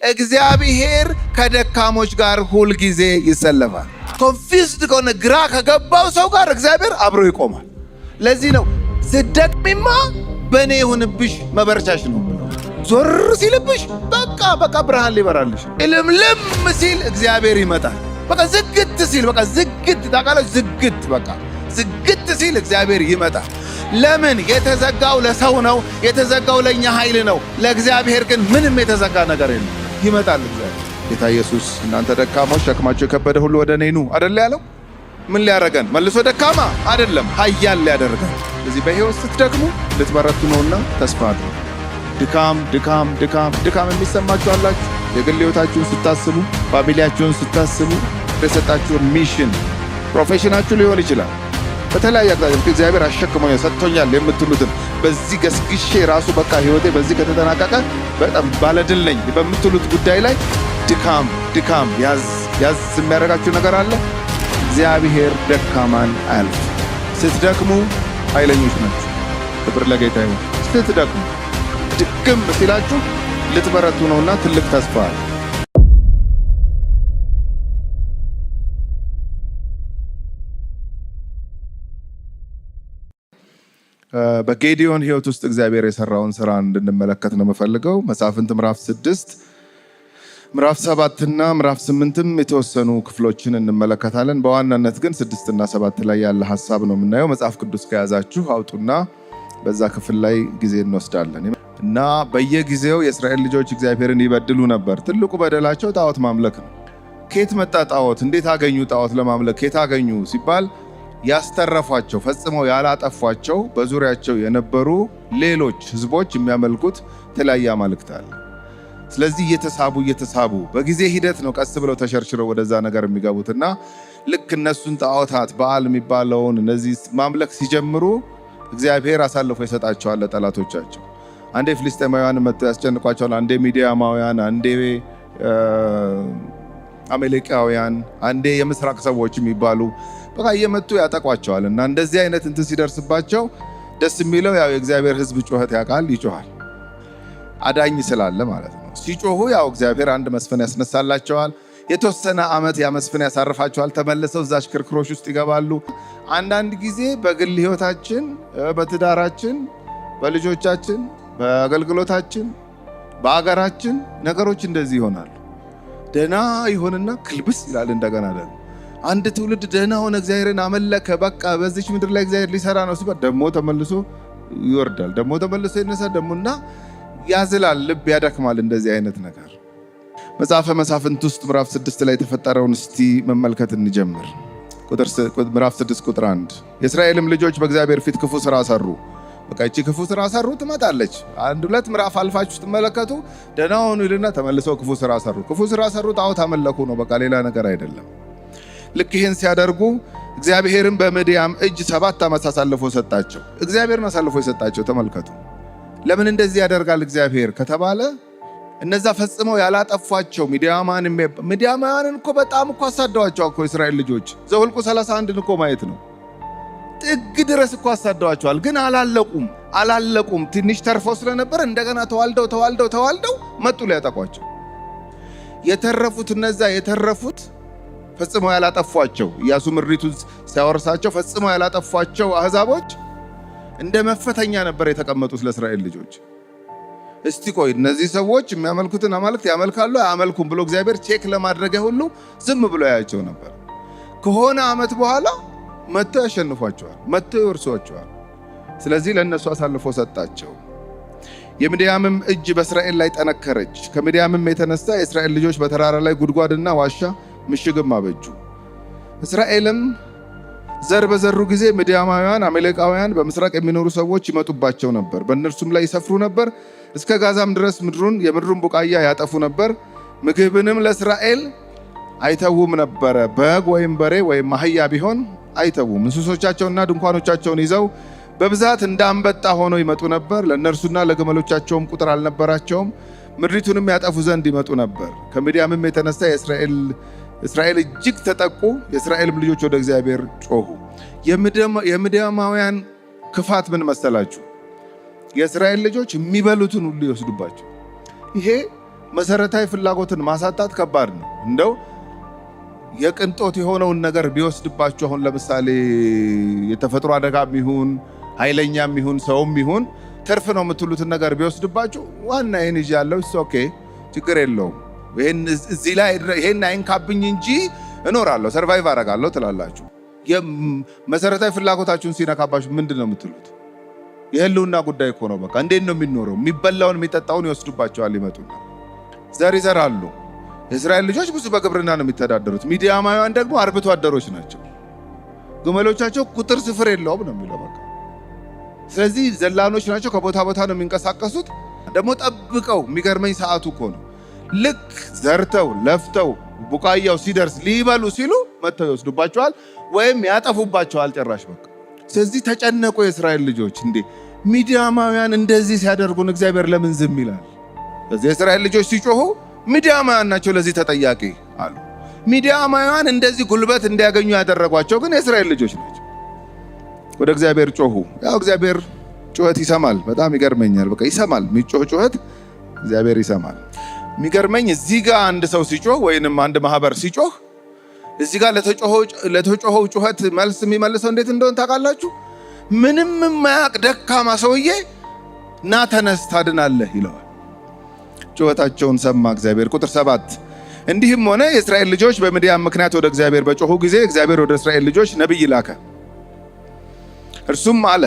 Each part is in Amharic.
እግዚአብሔር ከደካሞች ጋር ሁልጊዜ ይሰለፋል። Confused ከሆነ፣ ግራ ከገባው ሰው ጋር እግዚአብሔር አብሮ ይቆማል። ለዚህ ነው ስትደክሚማ በእኔ ይሁንብሽ መበርቻሽ ነው ብሎ ዞር ሲልብሽ በቃ በቃ ብርሃን ሊበራልሽ፣ እልምልም ሲል እግዚአብሔር ይመጣል። በቃ ዝግት ሲል፣ በቃ ዝግት፣ ታውቃለች፣ ዝግት፣ በቃ ዝግት ሲል እግዚአብሔር ይመጣል። ለምን? የተዘጋው ለሰው ነው፣ የተዘጋው ለእኛ ኃይል ነው። ለእግዚአብሔር ግን ምንም የተዘጋ ነገር የለም። ይመጣል እግዚአብሔር። ጌታ ኢየሱስ እናንተ ደካሞች ሸክማችሁ የከበደ ሁሉ ወደ እኔ ኑ አደለ ያለው? ምን ሊያረገን? መልሶ ደካማ አይደለም፣ ኃያል ሊያደርገን። እዚህ በሕይወት ስትደክሙ ልትበረቱ ነውና ተስፋ አድርጉ። ድካም ድካም ድካም ድካም የሚሰማችሁ አላችሁ። የግል ሕይወታችሁን ስታስቡ፣ family ያችሁን ስታስቡ፣ የሰጣችሁን mission፣ profession ኣችሁ ሊሆን ይችላል። በተለያየ አቅጣጫ እግዚአብሔር አሸክሞኛል፣ ሰጥቶኛል የምትሉትን፣ በዚህ ገስግሼ ራሱ በቃ ሕይወቴ በዚህ ከተጠናቀቀ በጣም ባለድል ነኝ በምትሉት ጉዳይ ላይ ድካም ድካም ያዝ ያዝ የሚያደርጋችሁ ነገር አለ። እግዚአብሔር ደካማን አያልፍ። ስትደክሙ ኃይለኞች ናችሁ። ክብር ለጌታ ይሁን። ስትደክሙ፣ ድክም ሲላችሁ ልትበረቱ ነውና ትልቅ ተስፋ አለ። በጌዲዮን ሕይወት ውስጥ እግዚአብሔር የሰራውን ስራ እንድንመለከት ነው የምፈልገው። መሳፍንት ምዕራፍ 6፣ ምዕራፍ 7ና ምዕራፍ 8ም የተወሰኑ ክፍሎችን እንመለከታለን። በዋናነት ግን 6ና 7 ላይ ያለ ሀሳብ ነው የምናየው። መጽሐፍ ቅዱስ ከያዛችሁ አውጡና በዛ ክፍል ላይ ጊዜ እንወስዳለን። እና በየጊዜው የእስራኤል ልጆች እግዚአብሔርን ይበድሉ ነበር። ትልቁ በደላቸው ጣዖት ማምለክ ነው። ከየት መጣ ጣዖት? እንዴት አገኙ? ጣዖት ለማምለክ ከየት አገኙ ሲባል ያስተረፏቸው፣ ፈጽመው ያላጠፏቸው በዙሪያቸው የነበሩ ሌሎች ህዝቦች የሚያመልኩት የተለያየ አማልክት አለ። ስለዚህ እየተሳቡ እየተሳቡ በጊዜ ሂደት ነው ቀስ ብለው ተሸርሽረው ወደዛ ነገር የሚገቡትና ልክ እነሱን ጣዖታት በዓል የሚባለውን እነዚህ ማምለክ ሲጀምሩ እግዚአብሔር አሳልፎ ይሰጣቸዋል ለጠላቶቻቸው። አንዴ ፍልስጤማውያን መጥተው ያስጨንቋቸዋል፣ አንዴ ሚዲያማውያን፣ አንዴ አሜሌቃውያን፣ አንዴ የምስራቅ ሰዎች የሚባሉ በቃ እየመጡ ያጠቋቸዋል። እና እንደዚህ አይነት እንትን ሲደርስባቸው ደስ የሚለው ያው የእግዚአብሔር ሕዝብ ጩኸት ያውቃል፣ ይጮሃል። አዳኝ ስላለ ማለት ነው። ሲጮሁ ያው እግዚአብሔር አንድ መስፍን ያስነሳላቸዋል። የተወሰነ ዓመት ያ መስፍን ያሳርፋቸዋል። ተመልሰው እዛ ሽክርክሮች ውስጥ ይገባሉ። አንዳንድ ጊዜ በግል ሕይወታችን፣ በትዳራችን፣ በልጆቻችን፣ በአገልግሎታችን፣ በአገራችን ነገሮች እንደዚህ ይሆናሉ። ደህና ይሆንና ክልብስ ይላል። እንደገና ደግሞ አንድ ትውልድ ደህና ሆነ፣ እግዚአብሔርን አመለከ፣ በቃ በዚች ምድር ላይ እግዚአብሔር ሊሰራ ነው ሲባል ደግሞ ተመልሶ ይወርዳል፣ ደግሞ ተመልሶ ይነሳል፣ ደግሞ እና ያዝላል፣ ልብ ያደክማል። እንደዚህ አይነት ነገር መጽሐፈ መሳፍንት ውስጥ ምዕራፍ 6 ላይ የተፈጠረውን እስቲ መመልከት እንጀምር። ምዕራፍ 6 ቁጥር 1፣ የእስራኤልም ልጆች በእግዚአብሔር ፊት ክፉ ስራ ሰሩ። በቃ ይቺ ክፉ ስራ ሰሩ ትመጣለች። አንድ ሁለት ምዕራፍ አልፋችሁ ስትመለከቱ ደህና ሆኑ ይልና ተመልሰው ክፉ ስራ ሰሩ። ክፉ ስራ ሰሩ፣ ጣዖት አመለኩ ነው። በቃ ሌላ ነገር አይደለም። ልክ ይህን ሲያደርጉ እግዚአብሔርን በምድያም እጅ 7 ዓመት አሳልፎ ሰጣቸው። እግዚአብሔርን አሳልፎ የሰጣቸው፣ ተመልከቱ። ለምን እንደዚህ ያደርጋል እግዚአብሔር ከተባለ እነዛ ፈጽመው ያላጠፏቸው ሚዲያማውያንን እኮ በጣም እኮ አሳደዋቸው እኮ የእስራኤል ልጆች፣ ዘኍልቍ 31ን እኮ ማየት ነው። ጥግ ድረስ እኮ አሳደዋቸዋል። ግን አላለቁም አላለቁም። ትንሽ ተርፈው ስለነበር እንደገና ተዋልደው ተዋልደው ተዋልደው መጡ ሊያጠቋቸው። የተረፉት፣ እነዛ የተረፉት፣ ፈጽመው ያላጠፏቸው፣ ኢያሱ ምድሪቱን ሲያወርሳቸው ፈጽመው ያላጠፏቸው አሕዛቦች እንደ መፈተኛ ነበር የተቀመጡት ለእስራኤል ልጆች። እስቲ ቆይ እነዚህ ሰዎች የሚያመልኩትን አማልክት ያመልካሉ አያመልኩም ብሎ እግዚአብሔር check ለማድረግ ሁሉ ዝም ብሎ ያያቸው ነበር። ከሆነ ዓመት በኋላ መጥተው ያሸንፏቸዋል፣ መጥተው ይወርሷቸዋል። ስለዚህ ለእነሱ አሳልፎ ሰጣቸው። የምድያምም እጅ በእስራኤል ላይ ጠነከረች። ከምድያምም የተነሳ የእስራኤል ልጆች በተራራ ላይ ጉድጓድና ዋሻ ምሽግም አበጁ። እስራኤልም ዘር በዘሩ ጊዜ ምድያማውያን፣ አሜሌቃውያን፣ በምስራቅ የሚኖሩ ሰዎች ይመጡባቸው ነበር፣ በእነርሱም ላይ ይሰፍሩ ነበር። እስከ ጋዛም ድረስ ምድሩን የምድሩን ቡቃያ ያጠፉ ነበር። ምግብንም ለእስራኤል አይተዉም ነበረ። በግ ወይም በሬ ወይም አህያ ቢሆን አይተዉም። እንስሶቻቸውንና ድንኳኖቻቸውን ይዘው በብዛት እንደ አንበጣ ሆነው ይመጡ ነበር። ለእነርሱና ለግመሎቻቸውም ቁጥር አልነበራቸውም። ምድሪቱንም ያጠፉ ዘንድ ይመጡ ነበር። ከምድያምም የተነሳ እስራኤል እጅግ ተጠቁ። የእስራኤልም ልጆች ወደ እግዚአብሔር ጮሁ። የምድያማውያን ክፋት ምን መሰላችሁ? የእስራኤል ልጆች የሚበሉትን ሁሉ ይወስዱባቸው። ይሄ መሰረታዊ ፍላጎትን ማሳጣት ከባድ ነው። እንደው የቅንጦት የሆነውን ነገር ቢወስድባችሁ፣ አሁን ለምሳሌ የተፈጥሮ አደጋም ይሁን ኃይለኛም ይሁን ሰውም ይሁን ትርፍ ነው የምትሉትን ነገር ቢወስድባችሁ፣ ዋና ይህን ይዣለሁ፣ okay ችግር የለውም፣ እዚህ ላይ ይሄን አይንካብኝ እንጂ እኖራለሁ፣ survive አደርጋለሁ ትላላችሁ። መሰረታዊ ፍላጎታችሁን ሲነካባችሁ ምንድን ነው የምትሉት? የህልውና ጉዳይ እኮ ነው። በቃ እንዴት ነው የሚኖረው? የሚበላውን የሚጠጣውን ይወስዱባቸዋል። ይመጡና ዘር ይዘራሉ። የእስራኤል ልጆች ብዙ በግብርና ነው የሚተዳደሩት። ሚዲያማውያን ደግሞ አርብቶ አደሮች ናቸው። ግመሎቻቸው ቁጥር ስፍር የለውም ነው የሚለው በቃ። ስለዚህ ዘላኖች ናቸው። ከቦታ ቦታ ነው የሚንቀሳቀሱት። ደግሞ ጠብቀው፣ የሚገርመኝ ሰዓቱ እኮ ነው። ልክ ዘርተው ለፍተው ቡቃያው ሲደርስ ሊበሉ ሲሉ መጥተው ይወስዱባቸዋል ወይም ያጠፉባቸዋል ጭራሽ በቃ። ስለዚህ ተጨነቁ የእስራኤል ልጆች። እንዴ ሚዲያማውያን እንደዚህ ሲያደርጉን እግዚአብሔር ለምን ዝም ይላል? ስለዚህ የእስራኤል ልጆች ሲጮሁ ሚዲያማውያን ናቸው ለዚህ ተጠያቂ አሉ። ሚዲያማውያን እንደዚህ ጉልበት እንዲያገኙ ያደረጓቸው ግን የእስራኤል ልጆች ናቸው። ወደ እግዚአብሔር ጮሁ። ያው እግዚአብሔር ጩኸት ይሰማል። በጣም ይገርመኛል። በቃ ይሰማል። የሚጮህ ጩኸት እግዚአብሔር ይሰማል። የሚገርመኝ እዚህ ጋር አንድ ሰው ሲጮህ ወይንም አንድ ማህበር ሲጮህ እዚህ ጋር ለተጮኸው ጩኸት መልስ የሚመልሰው እንዴት እንደሆነ ታውቃላችሁ? ምንም የማያውቅ ደካማ ሰውዬ ና ተነስ ታድናለህ ይለዋል። ጩኸታቸውን ሰማ እግዚአብሔር። ቁጥር 7 እንዲህም ሆነ የእስራኤል ልጆች በምድያም ምክንያት ወደ እግዚአብሔር በጮኹ ጊዜ እግዚአብሔር ወደ እስራኤል ልጆች ነቢይ ላከ። እርሱም አለ፣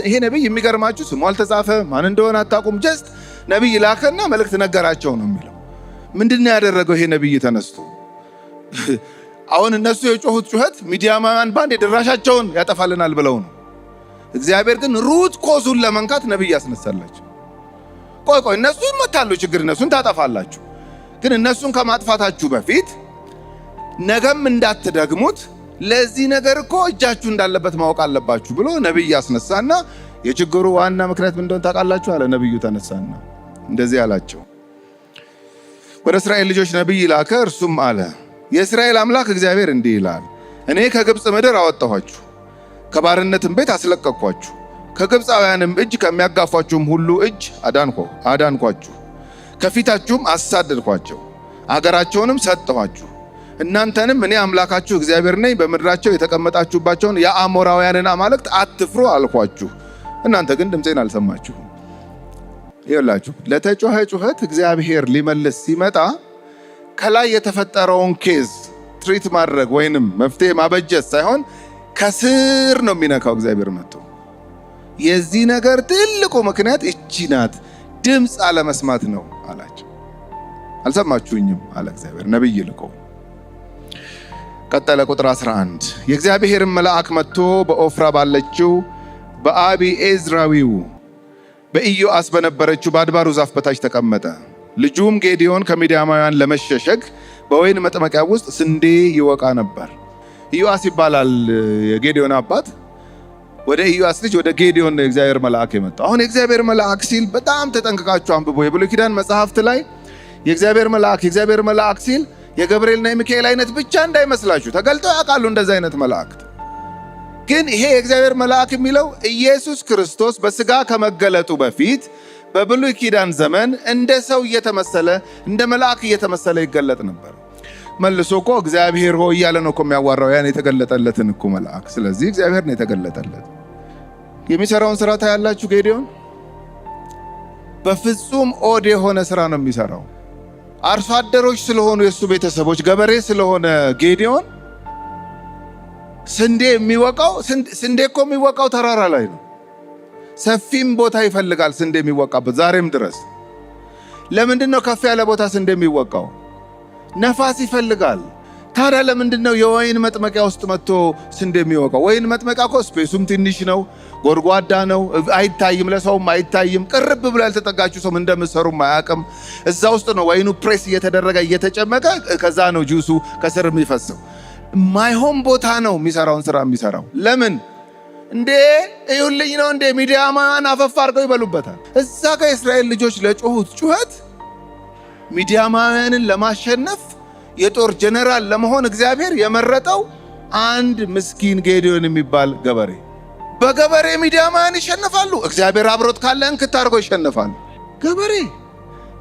ይሄ ነቢይ የሚገርማችሁ ስሙ አልተጻፈ፣ ማን እንደሆነ አታውቁም። just ነቢይ ላከና መልእክት ነገራቸው ነው የሚለው። ምንድን ነው ያደረገው ይሄ ነቢይ ተነስቶ? አሁን እነሱ የጮሁት ጩኸት ሚዲያማውያን ባንድ የድራሻቸውን ያጠፋልናል ብለው ነው። እግዚአብሔር ግን root cause ኡን ለመንካት ነቢይ ያስነሳላቸው። ቆይ ቆይ እነሱ ይመታሉ፣ ችግር እነሱን ታጠፋላችሁ። ግን እነሱን ከማጥፋታችሁ በፊት ነገም እንዳትደግሙት ለዚህ ነገር እኮ እጃችሁ እንዳለበት ማወቅ አለባችሁ ብሎ ነቢይ ያስነሳና የችግሩ ዋና ምክንያት ምን እንደሆነ ታውቃላችሁ አለ። ነቢዩ ተነሳና እንደዚህ አላቸው። ወደ እስራኤል ልጆች ነቢይ ላከ። እርሱም አለ የእስራኤል አምላክ እግዚአብሔር እንዲህ ይላል፣ እኔ ከግብፅ ምድር አወጣኋችሁ፣ ከባርነትም ቤት አስለቀቅኳችሁ፣ ከግብፃውያንም እጅ ከሚያጋፏችሁም ሁሉ እጅ አዳንኳችሁ፣ ከፊታችሁም አሳደድኳቸው፣ አገራቸውንም ሰጠኋችሁ። እናንተንም እኔ አምላካችሁ እግዚአብሔር ነኝ፣ በምድራቸው የተቀመጣችሁባቸውን የአሞራውያንን አማልክት አትፍሩ አልኳችሁ። እናንተ ግን ድምፄን አልሰማችሁም። ይኸውላችሁ ለተጮኸ ጩኸት እግዚአብሔር ሊመልስ ሲመጣ ከላይ የተፈጠረውን case treat ማድረግ ወይንም መፍትሄ ማበጀት ሳይሆን ከስር ነው የሚነካው። እግዚአብሔር መጥቶ የዚህ ነገር ትልቁ ምክንያት እቺ ናት፣ ድምፅ አለመስማት ነው አላቸው። አልሰማችሁኝም አለ እግዚአብሔር ነቢይ ልኮ። ቀጠለ ቁጥር 11 የእግዚአብሔርን መልአክ መጥቶ በኦፍራ ባለችው በአቢዔዝራዊው በኢዮአስ በነበረችው በአድባሩ ዛፍ በታች ተቀመጠ። ልጁም ጌዲዮን ከሚዲያማውያን ለመሸሸግ በወይን መጥመቂያ ውስጥ ስንዴ ይወቃ ነበር። ኢዮአስ ይባላል የጌዲዮን አባት። ወደ ኢዮአስ ልጅ ወደ ጌዲዮን ነው የእግዚአብሔር መልአክ የመጣው። አሁን የእግዚአብሔር መልአክ ሲል በጣም ተጠንቅቃችሁ አንብቦ። የብሉይ ኪዳን መጽሐፍት ላይ የእግዚአብሔር መልአክ የእግዚአብሔር መልአክ ሲል የገብርኤልና የሚካኤል አይነት ብቻ እንዳይመስላችሁ። ተገልጠው ያውቃሉ እንደዚህ አይነት መላእክት። ግን ይሄ የእግዚአብሔር መልአክ የሚለው ኢየሱስ ክርስቶስ በስጋ ከመገለጡ በፊት በብሉይ ኪዳን ዘመን እንደ ሰው እየተመሰለ እንደ መልአክ እየተመሰለ ይገለጥ ነበር። መልሶ እኮ እግዚአብሔር ሆይ እያለ ነው እኮ የሚያዋራው ያን የተገለጠለትን እኮ መልአክ። ስለዚህ እግዚአብሔር ነው የተገለጠለት። የሚሰራውን ስራ ታያላችሁ። ጌዲዮን በፍጹም odd የሆነ ስራ ነው የሚሰራው። አርሶ አደሮች ስለሆኑ የእሱ ቤተሰቦች ገበሬ ስለሆነ ጌዲዮን ስንዴ የሚወቃው፣ ስንዴ እኮ የሚወቃው ተራራ ላይ ነው። ሰፊም ቦታ ይፈልጋል ስንዴ የሚወቃበት ዛሬም ድረስ። ለምንድን ነው ከፍ ያለ ቦታ ስንዴ የሚወቃው? ነፋስ ይፈልጋል። ታዲያ ለምንድን ነው የወይን መጥመቂያ ውስጥ መጥቶ ስንዴ የሚወቃው? ወይን መጥመቂያ እኮ space ኡም ትንሽ ነው፣ ጎድጓዳ ነው፣ አይታይም፣ ለሰውም አይታይም። ቅርብ ብሎ ያልተጠጋችሁ ሰው እንደምትሰሩም አያውቅም። እዛ ውስጥ ነው ወይኑ ፕሬስ እየተደረገ እየተጨመቀ፣ ከዛ ነው ጁሱ ከስር የሚፈሰው። ማይሆን ቦታ ነው የሚሰራውን ስራ የሚሰራው። ለምን እንዴ እዩልኝ ነው እንዴ? ሚዲያማውያን አፈፍ አድርገው ይበሉበታል። እዛ ጋር የእስራኤል ልጆች ለጮሁት ጩኸት ሚዲያማውያንን ለማሸነፍ የጦር ጀነራል ለመሆን እግዚአብሔር የመረጠው አንድ ምስኪን ጌዲዮን የሚባል ገበሬ። በገበሬ ሚዲያማውያን ይሸነፋሉ። እግዚአብሔር አብሮት ካለ እንክት አድርጎ ይሸነፋሉ። ገበሬ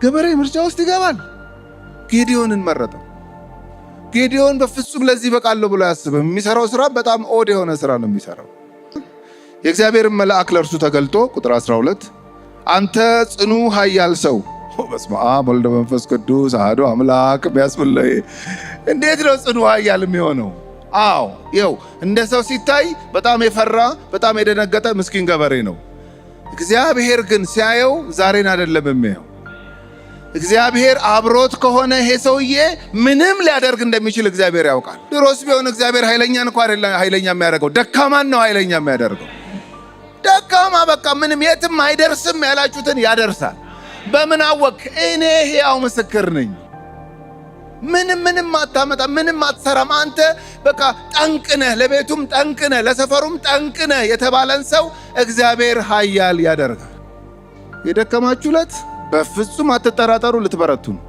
ገበሬ ምርጫ ውስጥ ይገባል። ጌዲዮንን መረጠው። ጌዲዮን በፍጹም ለዚህ በቃለሁ ብሎ አያስብም። የሚሰራው ስራ በጣም odd የሆነ ስራ ነው የሚሰራው። የእግዚአብሔርን መልአክ ለእርሱ ተገልጦ ቁጥር 12 አንተ ጽኑ ኃያል ሰው፣ በስመ አብ ወልድ መንፈስ ቅዱስ አሐዱ አምላክ የሚያስብል እንዴት ነው ጽኑ ኃያል የሚሆነው? አዎ ይኸው እንደ ሰው ሲታይ በጣም የፈራ፣ በጣም የደነገጠ ምስኪን ገበሬ ነው። እግዚአብሔር ግን ሲያየው ዛሬን አይደለም የሚያየው። እግዚአብሔር አብሮት ከሆነ ይሄ ሰውዬ ምንም ሊያደርግ እንደሚችል እግዚአብሔር ያውቃል። ድሮስ ቢሆን እግዚአብሔር ኃይለኛን እኮ አይደለም ኃይለኛ የሚያደርገው፣ ደካማን ነው ኃይለኛ የሚያደርገው። ደካማ በቃ ምንም የትም አይደርስም ያላችሁትን ያደርሳል። በምን አወቅ? እኔ ሕያው ምስክር ነኝ። ምንም ምንም አታመጣ፣ ምንም አትሰራም፣ አንተ በቃ ጠንቅ ነህ፣ ለቤቱም ጠንቅ ነህ፣ ለሰፈሩም ጠንቅ ነህ የተባለን ሰው እግዚአብሔር ኃያል ያደርጋል። የደከማችሁለት በፍጹም አትጠራጠሩ፣ ልትበረቱ ነው።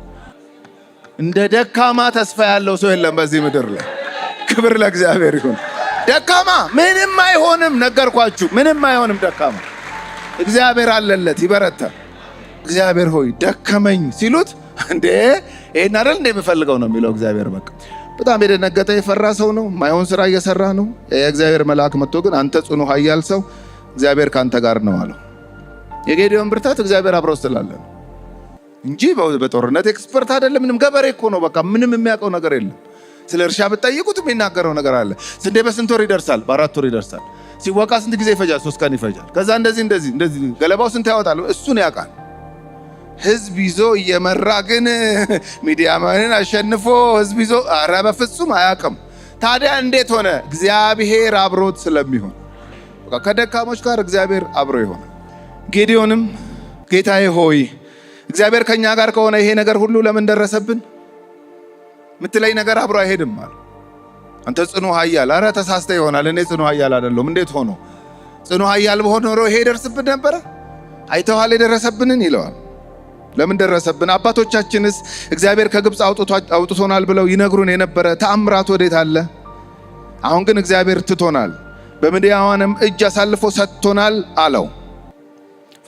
እንደ ደካማ ተስፋ ያለው ሰው የለም በዚህ ምድር ላይ። ክብር ለእግዚአብሔር ይሁን። ደካማ ምንም አይሆንም፣ ነገርኳችሁ፣ ምንም አይሆንም ደካማ። እግዚአብሔር አለለት፣ ይበረታል። እግዚአብሔር ሆይ ደከመኝ ሲሉት እንዴ ይሄን አይደል እንደ የምፈልገው ነው የሚለው እግዚአብሔር። በቃ በጣም የደነገጠ የፈራ ሰው ነው፣ ማይሆን ስራ እየሰራ ነው። የእግዚአብሔር መልአክ መጥቶ ግን አንተ ጽኑ ኃያል ሰው፣ እግዚአብሔር ካንተ ጋር ነው አለው። የጌዲዮን ብርታት እግዚአብሔር አብሮ ስላለ ነው እንጂ በጦርነት expert አይደለም። ምንም ገበሬ እኮ ነው። በቃ ምንም የሚያውቀው ነገር የለም። ስለ እርሻ ብትጠይቁት የሚናገረው ነገር አለ። ስንዴ በስንት ወር ይደርሳል? በ4 ወር ይደርሳል። ሲወቃ ስንት ጊዜ ይፈጃል? 3 ቀን ይፈጃል። ከዛ እንደዚህ እንደዚህ እንደዚህ ገለባው ስንት ያወጣል? እሱን ያውቃል። ህዝብ ይዞ እየመራ ግን ሚዲያማንን አሸንፎ ህዝብ ይዞ ኧረ በፍጹም አያውቅም። ታዲያ እንዴት ሆነ? እግዚአብሔር አብሮት ስለሚሆን በቃ ከደካሞች ጋር እግዚአብሔር አብሮ ይሆናል። ጌዲዮንም ጌታዬ ሆይ እግዚአብሔር ከኛ ጋር ከሆነ ይሄ ነገር ሁሉ ለምን ደረሰብን? ምትለኝ ነገር አብሮ አይሄድም አለ። አንተ ጽኑ ኃያል፣ ኧረ ተሳስተ ይሆናል። እኔ ጽኑ ኃያል አይደለሁም። እንዴት ሆኖ ጽኑ ኃያል በሆን ኖሮ ይሄ ይደርስብን ነበረ? አይተዋል የደረሰብንን ይለዋል። ለምን ደረሰብን? አባቶቻችንስ እግዚአብሔር ከግብፅ አውጥቶናል ብለው ይነግሩን የነበረ ተአምራት ወዴት አለ? አሁን ግን እግዚአብሔር ትቶናል፣ በምድያዋንም እጅ አሳልፎ ሰጥቶናል አለው።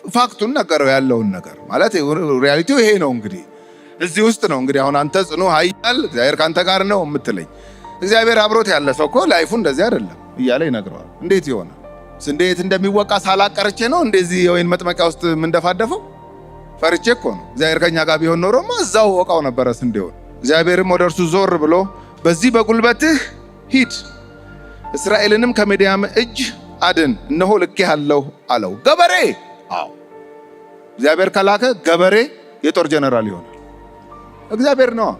fact ኡን ነገረው፣ ያለውን ነገር ማለት reality ው ይሄ ነው። እንግዲህ እዚህ ውስጥ ነው እንግዲህ አሁን አንተ ጽኑ ኃያል እግዚአብሔር ካንተ ጋር ነው የምትለኝ። እግዚአብሔር አብሮት ያለ ሰው እኮ life ኡ እንደዚህ አይደለም እያለ ይነግረዋል። እንዴት ይሆናል? ስንዴ የት እንደሚወቃ ሳላቀርቼ ነው እንደዚህ የወይን መጥመቂያ ውስጥ የምንደፋደፈው? ፈርቼ እኮ ነው። እግዚአብሔር ከኛ ጋር ቢሆን ኖሮማ እዛው ወቃው ነበረ ስንዴውን። እግዚአብሔርም ወደ እርሱ ዞር ብሎ በዚህ በጉልበትህ ሂድ፣ እስራኤልንም ከምድያም እጅ አድን፣ እነሆ ልኬሃለሁ አለው። ገበሬ አዎ፣ እግዚአብሔር ከላከ ገበሬ የጦር ጀነራል ይሆናል። እግዚአብሔር ነዋ።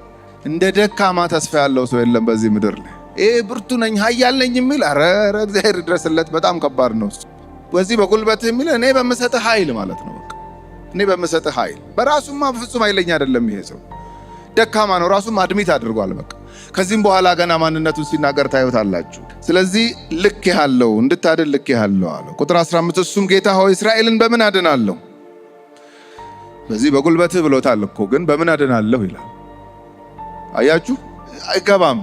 እንደ ደካማ ተስፋ ያለው ሰው የለም በዚህ ምድር ላይ። ይሄ ብርቱ ነኝ ኃያል ነኝ የሚል ኧረ እግዚአብሔር ይድረስለት፣ በጣም ከባድ ነው። በዚህ በጉልበትህ የሚል እኔ በምሰጥህ ኃይል ማለት ነው። በቃ እኔ በምሰጥህ ኃይል። በራሱማ ፍጹም ኃይለኛ አይደለም ይሄ ሰው፣ ደካማ ነው። ራሱም አድሚት አድርጓል። በቃ ከዚህም በኋላ ገና ማንነቱን ሲናገር ታዩታላችሁ። ስለዚህ ልኬሃለሁ፣ እንድታድን ልኬሃለሁ አለው። ቁጥር 15 እሱም ጌታ ሆይ እስራኤልን በምን አድናለሁ? በዚህ በጉልበትህ ብሎታል እኮ ግን በምን አድናለሁ ይላል። አያችሁ፣ አይገባም።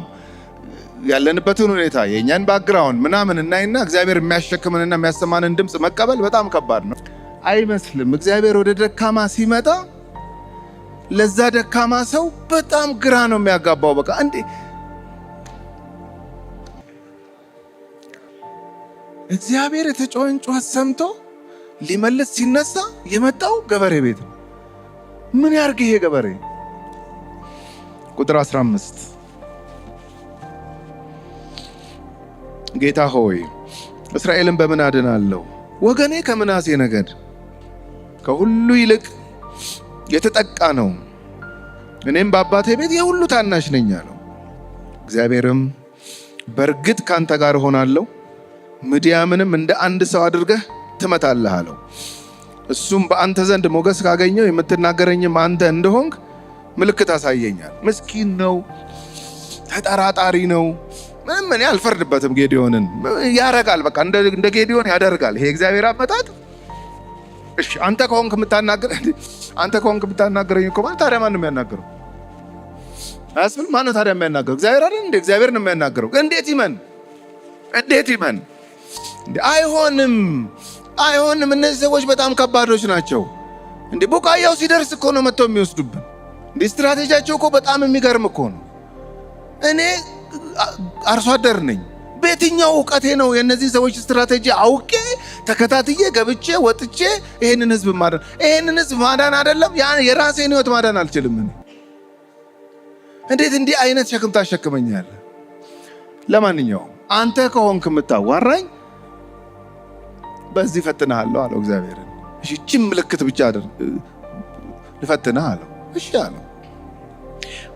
ያለንበትን ሁኔታ የእኛን background ምናምን እናይና እግዚአብሔር የሚያሸክምንና የሚያሰማንን ድምፅ መቀበል በጣም ከባድ ነው። አይመስልም። እግዚአብሔር ወደ ደካማ ሲመጣ ለዛ ደካማ ሰው በጣም ግራ ነው የሚያጋባው። በቃ እንዴ እግዚአብሔር የተጮኸን ጩኸት ሰምቶ ሊመልስ ሲነሳ የመጣው ገበሬ ቤት ነው። ምን ያርግ ይሄ ገበሬ? ቁጥር 15 ጌታ ሆይ እስራኤልን በምን አድናለሁ? ወገኔ ከምናሴ ነገድ ከሁሉ ይልቅ የተጠቃ ነው፣ እኔም በአባቴ ቤት የሁሉ ታናሽ ነኝ አለው። እግዚአብሔርም በእርግጥ ካንተ ጋር እሆናለሁ፣ ምድያምንም እንደ አንድ ሰው አድርገህ ትመታለህ አለው። እሱም በአንተ ዘንድ ሞገስ ካገኘው የምትናገረኝም አንተ እንደሆንክ ምልክት አሳየኛል። ምስኪን ነው፣ ተጠራጣሪ ነው። ምንም እኔ አልፈርድበትም። ጌዲዮንን ያረጋል፣ በቃ እንደ ጌዲዮን ያደርጋል። ይሄ እግዚአብሔር አመጣጥ። እሺ አንተ ከሆንክ የምታናግር አንተ ከሆንክ የምታናግረኝ እኮ ማለት ታዲያ ማን ነው የሚያናግረው? አያስብል። ማን ነው ታዲያ የሚያናግረው? እግዚአብሔር አይደል እንዴ? እግዚአብሔር ነው የሚያናግረው። እንዴት ይመን? እንዴት ይመን? አይሆንም፣ አይሆንም። እነዚህ ሰዎች በጣም ከባዶች ናቸው። እንዴ ቡቃያው ሲደርስ እኮ ነው መጥተው የሚወስዱብን። እንዲህ ስትራቴጂያቸው እኮ በጣም የሚገርም እኮ ነው። እኔ አርሶ አደር ነኝ። በየትኛው እውቀቴ ነው የእነዚህ ሰዎች ስትራቴጂ አውቄ ተከታትዬ ገብቼ ወጥቼ ይሄንን ህዝብ ማዳን? ይሄንን ህዝብ ማዳን አይደለም የራሴን ህይወት ማዳን አልችልም። እኔ እንዴት እንዲህ አይነት ሸክም ታሸክመኛለህ? ለማንኛውም አንተ ከሆንክ የምታዋራኝ በዚህ ፈትንሃለሁ አለው እግዚአብሔርን። እሺ ይህችን ምልክት ብቻ ልፈትንህ አለው። እሺ አለው።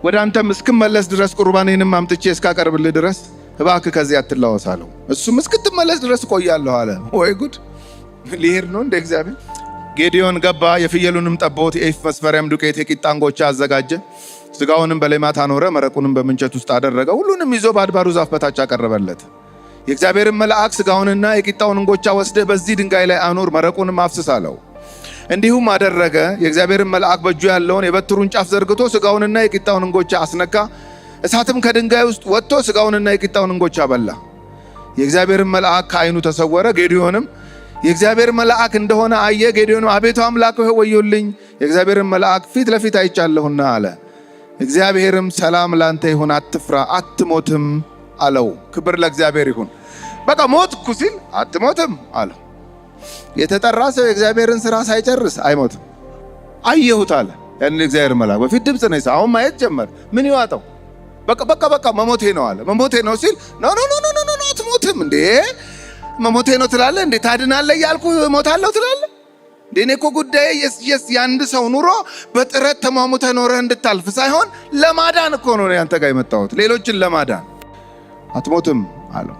ወደ አንተም እስክመለስ ድረስ ቁርባኔንም አምጥቼ እስካቀርብልህ ድረስ እባክህ ከዚህ አትላወስ አለው። እሱም እስክትመለስ ድረስ እቆያለሁ አለ። ወይ ጉድ! ሊሄድ ነው እንደ እግዚአብሔር። ጌዲዮን ገባ፣ የፍየሉንም ጠቦት፣ የኢፍ መስፈሪያም ዱቄት፣ የቂጣ እንጎቻ አዘጋጀ። ስጋውንም በሌማት አኖረ፣ መረቁንም በምንቸት ውስጥ አደረገ። ሁሉንም ይዞ በአድባሩ ዛፍ በታች አቀረበለት። የእግዚአብሔርን መልአክ ስጋውንና የቂጣውን እንጎቻ ወስደህ በዚህ ድንጋይ ላይ አኑር፣ መረቁንም አፍስስ አለው። እንዲሁም አደረገ። የእግዚአብሔርን መልአክ በእጁ ያለውን የበትሩን ጫፍ ዘርግቶ ስጋውንና የቂጣውን እንጎቻ አስነካ። እሳትም ከድንጋይ ውስጥ ወጥቶ ስጋውንና የቂጣውን እንጎቻ በላ። የእግዚአብሔርን መልአክ ከዓይኑ ተሰወረ። ጌዲዮንም የእግዚአብሔር መልአክ እንደሆነ አየ። ጌዲዮንም አቤቱ አምላክ ሆይ ወዮልኝ፣ የእግዚአብሔርን መልአክ ፊት ለፊት አይቻለሁና አለ። እግዚአብሔርም ሰላም ላንተ ይሁን፣ አትፍራ፣ አትሞትም አለው። ክብር ለእግዚአብሔር ይሁን። በቃ ሞትኩ ሲል አትሞትም አለው። የተጠራ ሰው የእግዚአብሔርን ስራ ሳይጨርስ አይሞትም። አየሁት አለ። ያን የእግዚአብሔር መልአክ በፊት ድምፅ ነው፣ አሁን ማየት ጀመር። ምን ይዋጠው? በቃ በቃ በቃ መሞቴ ነው አለ። መሞቴ ነው ሲል no no no no no አትሞትም እንዴ፣ መሞቴ ነው ትላለህ እንዴ? ታድናለህ እያልኩ እሞታለሁ ትላለህ እንዴ? እኔ እኮ ጉዳዬ የአንድ ሰው ኑሮ በጥረት ተሟሙተህ ኖረህ እንድታልፍ ሳይሆን ለማዳን እኮ ነው ያንተ ጋር የመጣሁት፣ ሌሎችን ለማዳን። አትሞትም አለው።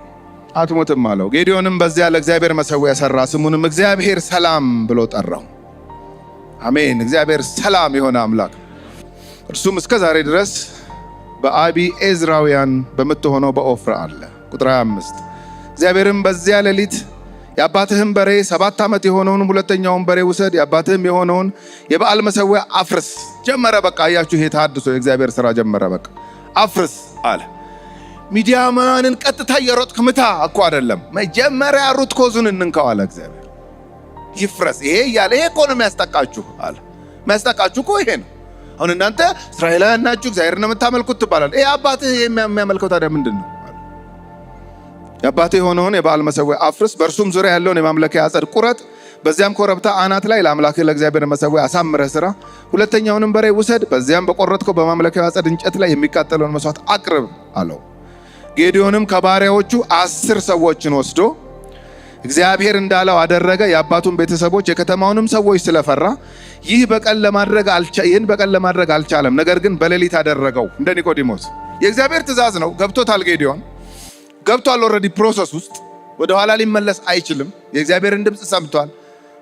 አትሞትም አለው። ጌዲዮንም በዚያ ለእግዚአብሔር መሠዊያ ሠራ፣ ስሙንም እግዚአብሔር ሰላም ብሎ ጠራው። አሜን። እግዚአብሔር ሰላም የሆነ አምላክ። እርሱም እስከ ዛሬ ድረስ በአቢዔዝራውያን በምትሆነው በኦፍራ አለ። ቁጥር 25 እግዚአብሔርም በዚያ ሌሊት የአባትህን በሬ 7 ዓመት የሆነውን ሁለተኛውን በሬ ውሰድ፣ የአባትህም የሆነውን የበዓል መሠዊያ አፍርስ ጀመረ። በቃ አያችሁ፣ ይሄ ተሐድሶ የእግዚአብሔር ስራ ጀመረ። በቃ አፍርስ አለ። ሚዲያማውያንን ቀጥታ እየሮጥክ ምታ እኮ አይደለም፣ መጀመሪያ root cause ኡን እንንካው አለ እግዚአብሔር። ይፍረስ ይሄ እያለ ይሄ እኮ ነው የሚያስጠቃችሁ አለ። የሚያስጠቃችሁ እኮ ይሄ ነው። አሁን እናንተ እስራኤላውያን ናችሁ፣ እግዚአብሔር ነው የምታመልኩት ትባላል። ይሄ አባትህ የሚያመልከው ታዲያ ምንድን ነው? የአባትህ የሆነውን የበዓል መሠዊያ አፍርስ፣ በእርሱም ዙሪያ ያለውን የማምለኪያ አጸድ ቁረጥ፣ በዚያም ኮረብታ አናት ላይ ለአምላክህ ለእግዚአብሔር መሠዊያ አሳምረህ ስራ። ሁለተኛውንም በሬ ውሰድ፣ በዚያም በቆረጥከው በማምለኪያው አጸድ እንጨት ላይ የሚቃጠለውን መስዋዕት አቅርብ አለው። ጌዲዮንም ከባሪያዎቹ 10 ሰዎችን ወስዶ እግዚአብሔር እንዳለው አደረገ። የአባቱን ቤተሰቦች የከተማውንም ሰዎች ስለፈራ ይህን በቀል ለማድረግ አልቻለም። ነገር ግን በሌሊት አደረገው። እንደ ኒቆዲሞስ የእግዚአብሔር ትእዛዝ ነው። ገብቶታል። ጌዲዮን ገብቷል። Already process ውስጥ ወደኋላ ሊመለስ አይችልም። የእግዚአብሔርን ድምፅ ሰምቷል።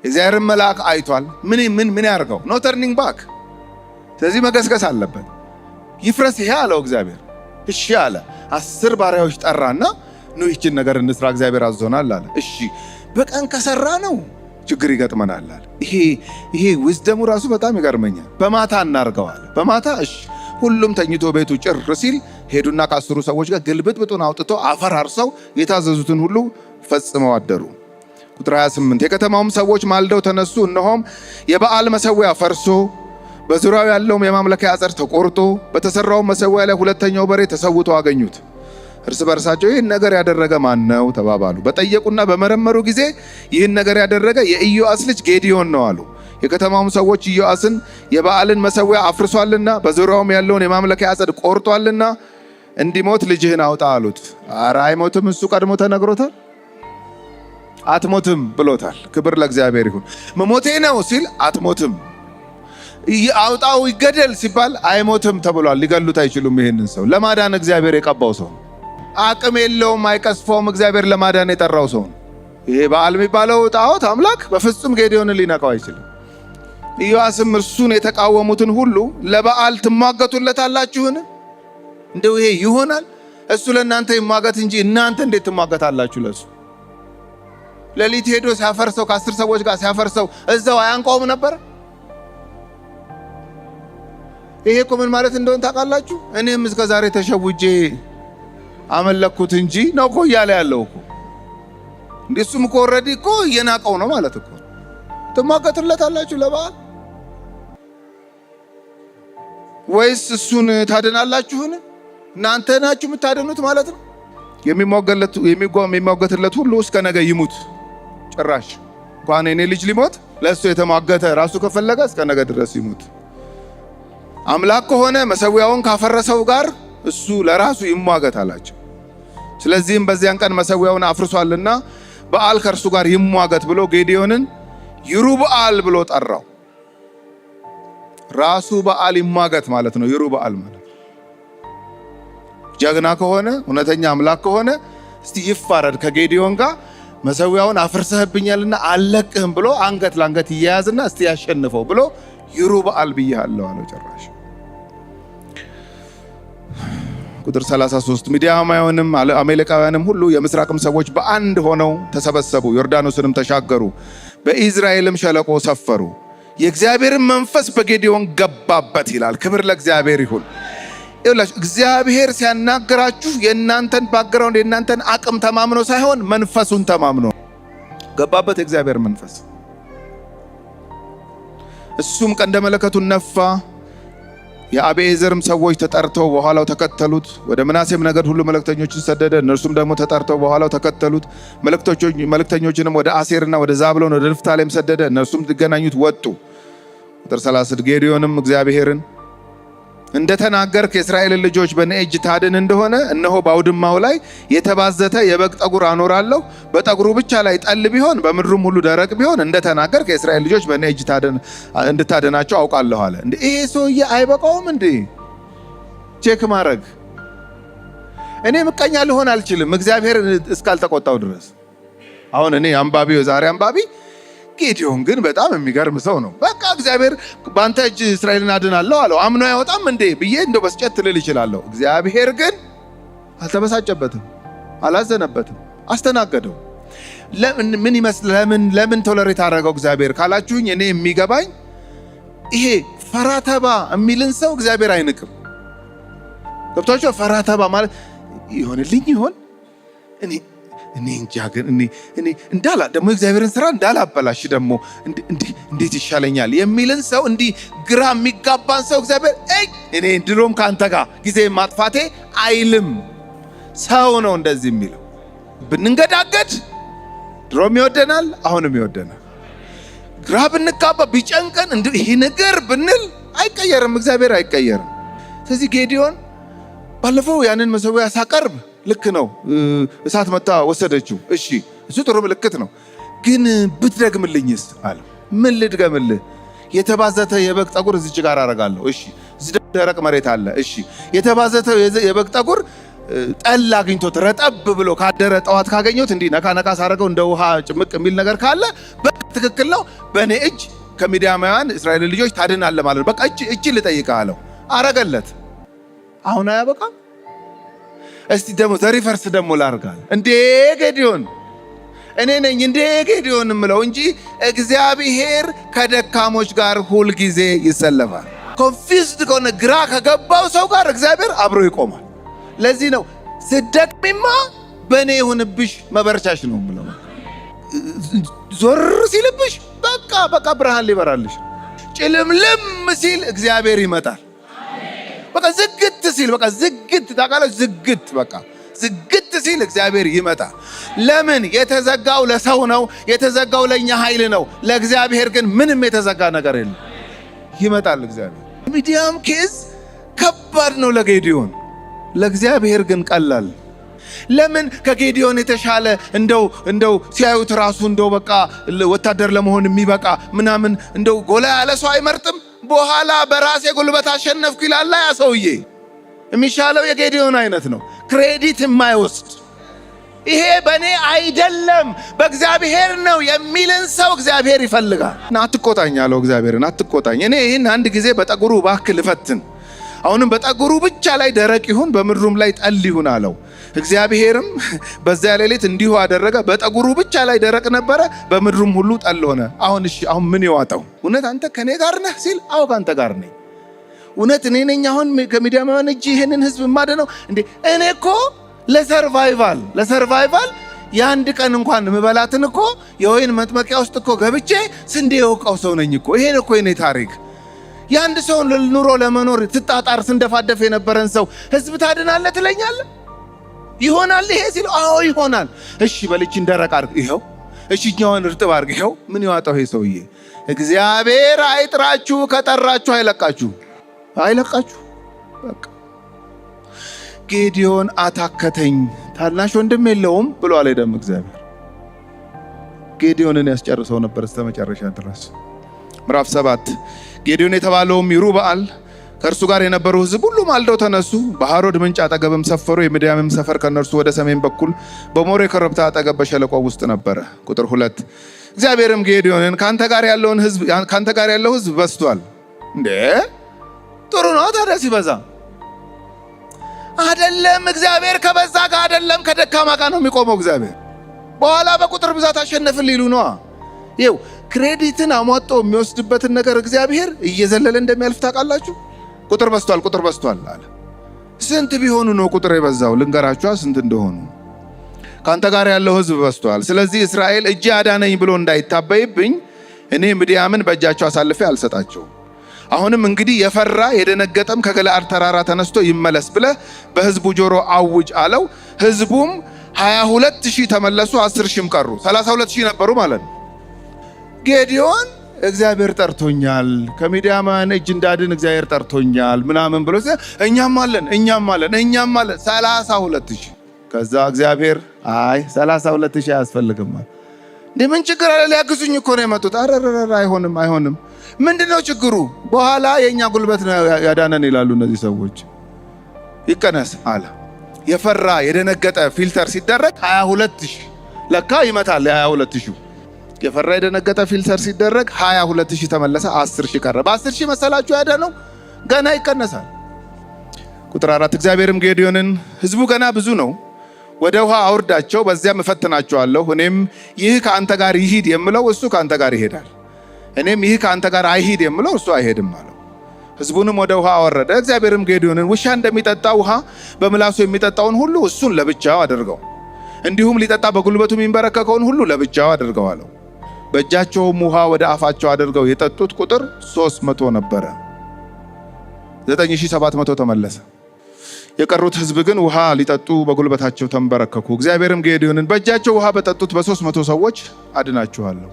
የእግዚአብሔርን መልአክ አይቷል። ምን ምን ምን ያርገው? No turning back። ስለዚህ መገስገስ አለበት። ይፍረስ ይሄ አለው እግዚአብሔር። እሺ አለ። 10 ባሪያዎች ጠራና ኑ ይህችን ነገር እንስራ እግዚአብሔር አዞናል አለ። እሺ በቀን ከሰራ ነው ችግር ይገጥመናል አለ። ይሄ wisdom ኡ ራሱ በጣም ይገርመኛል። በማታ እናርገው አለ። በማታ እሺ። ሁሉም ተኝቶ ቤቱ ጭር ሲል ሄዱና ከ10ሩ ሰዎች ጋር ግልብጥብጡን አውጥተው አፈራርሰው የታዘዙትን ሁሉ ፈጽመው አደሩ። ቁጥር 28 የከተማውም ሰዎች ማልደው ተነሱ፣ እነሆም የበዓል መሠዊያ ፈርሶ በዙሪያው ያለውም የማምለኪያ አጸድ ተቆርጦ በተሰራው መሠዊያ ላይ ሁለተኛው በሬ ተሰውቶ አገኙት። እርስ በርሳቸው ይህን ነገር ያደረገ ማን ነው ተባባሉ። በጠየቁና በመረመሩ ጊዜ ይህን ነገር ያደረገ የኢዮአስ ልጅ ጌዲዮን ነው አሉ። የከተማውም ሰዎች ኢዮአስን የበዓልን መሠዊያ አፍርሷልና በዙሪያውም ያለውን የማምለኪያ አጸድ ቆርጧልና እንዲሞት ልጅህን አውጣ አሉት። ኧረ አይሞትም፣ እሱ ቀድሞ ተነግሮታል። አትሞትም ብሎታል። ክብር ለእግዚአብሔር ይሁን። መሞቴ ነው ሲል አትሞትም፣ አውጣው ይገደል ሲባል አይሞትም ተብሏል። ሊገሉት አይችሉም። ይህንን ሰው ለማዳን እግዚአብሔር የቀባው ሰው አቅም የለውም፣ አይቀስፈውም። እግዚአብሔር ለማዳን የጠራው ሰው ነው። ይሄ በዓል የሚባለው ጣዖት አምላክ በፍጹም ጌዲዮንን ሊነካው አይችልም። ኢዮአስም እርሱን የተቃወሙትን ሁሉ ለበዓል ትሟገቱለታላችሁን? እንደው ይሄ ይሆናል? እሱ ለእናንተ ይሟገት እንጂ እናንተ እንዴት ትሟገታላችሁ ለእሱ? ሌሊት ሄዶ ሲያፈርሰው ከ10 ሰዎች ጋር ሲያፈርሰው እዛው አያንቀውም ነበር? ይሄ እኮ ምን ማለት እንደሆነ ታውቃላችሁ? እኔም እስከ ዛሬ ተሸውጄ አመለኩት እንጂ ነው እኮ እያለ ያለው እኮ። እንዴ እሱም እኮ already እኮ እየናቀው ነው ማለት እኮ። ትሟገቱለታላችሁ ለበዓል? ወይስ እሱን ታድናላችሁን? እናንተ ናችሁ የምታድኑት ማለት ነው። የሚሟገትለት ሁሉ እስከ ነገ ይሙት። ጭራሽ እንኳን የኔ ልጅ ሊሞት ለእሱ የተሟገተ ራሱ ከፈለገ እስከ ነገ ድረስ ይሙት። አምላክ ከሆነ መሰዊያውን ካፈረሰው ጋር እሱ ለራሱ ይሟገት አላቸው። ስለዚህም በዚያን ቀን መሰዊያውን አፍርሷልና በኣል ከእርሱ ጋር ይሟገት ብሎ ጌዲዮንን ይሩበኣል ብሎ ጠራው። ራሱ በኣል ይሟገት ማለት ነው። ይሩበኣል ማለት ጀግና ከሆነ፣ እውነተኛ አምላክ ከሆነ እስቲ ይፋረድ ከጌዲዮን ጋር፣ መሰዊያውን አፍርሰህብኛልና አልለቅህም ብሎ አንገት ለአንገት ይያያዝና እስቲ ያሸንፈው ብሎ ይሩበኣል ብዬሃለሁ አለው። ጭራሽ ቁጥር 33 ሚዲያማውያንም አሜሌቃውያንም ሁሉ የምስራቅም ሰዎች በአንድ ሆነው ተሰበሰቡ፣ ዮርዳኖስንም ተሻገሩ፣ በኢዝራኤልም ሸለቆ ሰፈሩ። የእግዚአብሔርን መንፈስ በጌዲዮን ገባበት ይላል። ክብር ለእግዚአብሔር ይሁን። ይኸውላችሁ እግዚአብሔር ሲያናግራችሁ የእናንተን background፣ የእናንተን አቅም ተማምኖ ሳይሆን መንፈሱን ተማምኖ ገባበት የእግዚአብሔር መንፈስ። እሱም ቀንደ መለከቱን ነፋ። የአቤዔዝርም ሰዎች ተጠርተው በኋላው ተከተሉት። ወደ ምናሴም ነገድ ሁሉ መልእክተኞችን ሰደደ። እነርሱም ደግሞ ተጠርተው በኋላው ተከተሉት። መልእክተኞችንም ወደ አሴርና ወደ ዛብሎን ወደ ንፍታሌም ሰደደ። እነርሱም ሊገናኙት ወጡ። ቁጥር 36 ጌዲዮንም እግዚአብሔርን እንደተናገርክ የእስራኤልን ልጆች በእኔ እጅ ታድን እንደሆነ እነሆ በአውድማው ላይ የተባዘተ የበግ ጠጉር አኖራለሁ። በጠጉሩ ብቻ ላይ ጠል ቢሆን በምድሩም ሁሉ ደረቅ ቢሆን እንደተናገርክ የእስራኤል ልጆች በእኔ እጅ እንድታድናቸው አውቃለሁ አለ። እንዴ ይሄ ሰውዬ አይበቃውም እንዴ check ማድረግ? እኔ ምቀኛ ልሆን አልችልም እግዚአብሔር እስካልተቆጣው ድረስ። አሁን እኔ አንባቢው፣ የዛሬ አንባቢ፣ ጌዲዮን ግን በጣም የሚገርም ሰው ነው። በቃ እግዚአብሔር በአንተ እጅ እስራኤልን አድናለሁ አለው። አምኖ አይወጣም እንዴ ብዬ እንደው በስጨት ልል ይችላለሁ። እግዚአብሔር ግን አልተበሳጨበትም፣ አላዘነበትም፣ አስተናገደው። ለምን ምን ይመስል ለምን tolerate አደረገው እግዚአብሔር ካላችሁኝ፣ እኔ የሚገባኝ ይሄ ፈራተባ የሚልን ሰው እግዚአብሔር አይንቅም። ገብቷቸው ፈራተባ ማለት ይሆንልኝ ይሆን፣ እኔ እንጃ፣ ግን እኔ እንዳላ ደግሞ እግዚአብሔርን ስራ እንዳላበላሽ ደግሞ እንዴት ይሻለኛል የሚልን ሰው፣ እንዲህ ግራ የሚጋባን ሰው እግዚአብሔር እኔ ድሮም ከአንተ ጋር ጊዜ ማጥፋቴ አይልም። ሰው ነው እንደዚህ የሚለው። ብንንገዳገድ ድሮም ይወደናል፣ አሁንም ይወደናል። ግራ ብንጋባ፣ ቢጨንቀን፣ ይህ ነገር ብንል አይቀየርም፣ እግዚአብሔር አይቀየርም። ስለዚህ ጌዲዮን ባለፈው ያንን መሰዊያ ሳቀርብ ልክ ነው፣ እሳት መታ ወሰደችው። እሺ እሱ ጥሩ ምልክት ነው፣ ግን ብትደግምልኝስ አለ። ምን ልድገምልህ? የተባዘተ የበግ ጠጉር እዚች ጋር አደርጋለሁ። እሺ እዚህ ደረቅ መሬት አለ። እሺ የተባዘተ የበግ ጠጉር ጠል አግኝቶት ረጠብ ብሎ ካደረ ጠዋት ካገኘሁት እንዲህ ነካ ነካ ሳደርገው እንደ ውሃ ጭምቅ የሚል ነገር ካለ በቃ ትክክል ነው። በእኔ እጅ ከሚዲያማውያን እስራኤል ልጆች ታድናለህ ማለት ነው። በቃ እጅ ልጠይቅህ አለው። አረገለት። አሁን አያበቃም? እስቲ ደግሞ the reverse ደግሞ ላርጋል እንዴ ጌዲዮን፣ እኔ ነኝ እንዴ ጌዲዮን የምለው እንጂ እግዚአብሔር ከደካሞች ጋር ሁልጊዜ ይሰለፋል። Confused ከሆነ፣ ግራ ከገባው ሰው ጋር እግዚአብሔር አብሮ ይቆማል። ለዚህ ነው ስደክሚማ በእኔ ይሁንብሽ መበርቻሽ ነው የምለው። ዞር ሲልብሽ በቃ ብርሃን ሊበራልሽ፣ ጭልምልም ሲል እግዚአብሔር ይመጣል። በቃ ዝግት ሲል፣ በቃ ዝግት ታውቃለች፣ ዝግት፣ በቃ ዝግት ሲል እግዚአብሔር ይመጣል። ለምን? የተዘጋው ለሰው ነው፣ የተዘጋው ለእኛ ኃይል ነው። ለእግዚአብሔር ግን ምንም የተዘጋ ነገር የለም። ይመጣል እግዚአብሔር። ሚዲያም case ከባድ ነው ለጌዲዮን፣ ለእግዚአብሔር ግን ቀላል። ለምን? ከጌዲዮን የተሻለ እንደው ሲያዩት ራሱ እንደው በቃ ወታደር ለመሆን የሚበቃ ምናምን እንደው ጎላ ያለ ሰው አይመርጥም። በኋላ በራሴ ጉልበት አሸነፍኩ ይላል ያ ሰውዬ። የሚሻለው የጌዲዮን አይነት ነው፣ credit የማይወስድ፣ ይሄ በእኔ አይደለም በእግዚአብሔር ነው የሚልን ሰው እግዚአብሔር ይፈልጋል። እና አትቆጣኝ አለው እግዚአብሔርን፣ አትቆጣኝ። እኔ ይህን አንድ ጊዜ በጠጉሩ እባክህ ልፈትን። አሁንም በጠጉሩ ብቻ ላይ ደረቅ ይሁን፣ በምድሩም ላይ ጠል ይሁን አለው። እግዚአብሔርም በዚያ ሌሊት እንዲሁ አደረገ። በጠጉሩ ብቻ ላይ ደረቅ ነበረ፣ በምድሩም ሁሉ ጠል ሆነ። አሁን እሺ፣ አሁን ምን ይዋጠው? እውነት አንተ ከኔ ጋር ነህ ሲል፣ አዎ ከአንተ ጋር ነኝ። እውነት እኔ ነኝ አሁን ከሚዲያማውያን እጅ ይህንን ህዝብ የማድነው? እንዴ እኔ እኮ ለ survival የአንድ ቀን እንኳን ምበላትን እኮ የወይን መጥመቂያ ውስጥ እኮ ገብቼ ስንዴ የወቃው ሰው ነኝ እኮ። ይሄን እኮ የኔ ታሪክ። የአንድ ሰውን ኑሮ ለመኖር ትጣጣር ስንደፋደፍ የነበረን ሰው ህዝብ ታድናለህ ትለኛለህ? ይሆናል ይሄ ሲለው፣ አዎ ይሆናል። እሺ በልችን ደረቅ አድርግ፣ ይኸው። እሺ እኛዋን እርጥብ አድርግ፣ ይኸው። ምን ይዋጣው ይሄ ሰውዬ? እግዚአብሔር አይጥራችሁ፣ ከጠራችሁ አይለቃችሁ፣ አይለቃችሁ። በቃ ጌዲዮን አታከተኝ፣ ታናሽ ወንድም የለውም ብሎ አልሄደም። እግዚአብሔር ጌዲዮንን ያስጨርሰው ነበር እስከ መጨረሻ ድረስ። ምዕራፍ 7። ጌዲዮን የተባለውም ይሩበኣል ከእርሱ ጋር የነበሩ ሕዝብ ሁሉ ማልደው ተነሱ፣ በሐሮድ ምንጭ አጠገብም ሰፈሩ። የምድያምም ሰፈር ከእነርሱ ወደ ሰሜን በኩል በሞሬ ኮረብታ አጠገብ በሸለቆ ውስጥ ነበረ። ቁጥር 2። እግዚአብሔርም ጌዲዮንን ካንተ ጋር ያለው ሕዝብ በዝቷል። እንዴ፣ ጥሩ ነው ታዲያ ሲበዛ። አደለም፣ እግዚአብሔር ከበዛ ጋር አደለም ከደካማ ጋር ነው የሚቆመው እግዚአብሔር። በኋላ በቁጥር ብዛት አሸነፍን ሊሉ ነዋ። ይኸው credit ን አሟጦ የሚወስድበትን ነገር እግዚአብሔር እየዘለለ እንደሚያልፍ ታውቃላችሁ። ቁጥር በዝቷል፣ ቁጥር በዝቷል አለ። ስንት ቢሆኑ ነው ቁጥር የበዛው? ልንገራችኋ ስንት እንደሆኑ። ካንተ ጋር ያለው ሕዝብ በዝቷል። ስለዚህ እስራኤል እጄ አዳነኝ ብሎ እንዳይታበይብኝ እኔ ምድያምን በእጃቸው አሳልፌ አልሰጣቸውም። አሁንም እንግዲህ የፈራ የደነገጠም ከገለዓድ ተራራ ተነስቶ ይመለስ ብለህ በሕዝቡ ጆሮ አውጅ አለው። ሕዝቡም 22,000 ተመለሱ፣ 10 ሺህም ቀሩ። 32,000 ነበሩ ማለት ነው። ጌዲዮን እግዚአብሔር ጠርቶኛል፣ ከሚዲያማውያን እጅ እንዳድን እግዚአብሔር ጠርቶኛል ምናምን ብሎ እኛም አለን፣ እኛም አለን፣ እኛም አለን፣ 32,000። ከዛ እግዚአብሔር አይ፣ 32,000 አያስፈልግም። እንዴ፣ ምን ችግር አለ? ሊያግዙኝ እኮ ነው የመጡት። አረረረ፣ አይሆንም፣ አይሆንም። ምንድነው ችግሩ? በኋላ የእኛ ጉልበት ነው ያዳነን ይላሉ እነዚህ ሰዎች። ይቀነስ አለ። የፈራ የደነገጠ filter ሲደረግ 22,000 ለካ ይመታል። የ22,000 የፈራ የደነገጠ filter ሲደረግ 22,000 ተመለሰ፣ 10 ሺህ ቀረ። በ10 ሺህ መሰላችሁ ያዳነው? ገና ይቀነሳል። ቁጥር 4። እግዚአብሔርም ጌዲዮንን ህዝቡ ገና ብዙ ነው፣ ወደ ውሃ አውርዳቸው፣ በዚያም እፈትናቸዋለሁ። እኔም ይህ ከአንተ ጋር ይሂድ የምለው እሱ ከአንተ ጋር ይሄዳል፣ እኔም ይህ ከአንተ ጋር አይሂድ የምለው እሱ አይሄድም አለው። ህዝቡንም ወደ ውሃ አወረደ። እግዚአብሔርም ጌዲዮንን ውሻ እንደሚጠጣ ውሃ በምላሱ የሚጠጣውን ሁሉ እሱን ለብቻው አድርገው፣ እንዲሁም ሊጠጣ በጉልበቱ የሚንበረከከውን ሁሉ ለብቻው አድርገው አለው። በእጃቸውም ውሃ ወደ አፋቸው አድርገው የጠጡት ቁጥር 300 ነበረ። 9700 ተመለሰ። የቀሩት ህዝብ ግን ውሃ ሊጠጡ በጉልበታቸው ተንበረከኩ። እግዚአብሔርም ጌዲዮንን በእጃቸው ውሃ በጠጡት በ300 ሰዎች አድናችኋለሁ።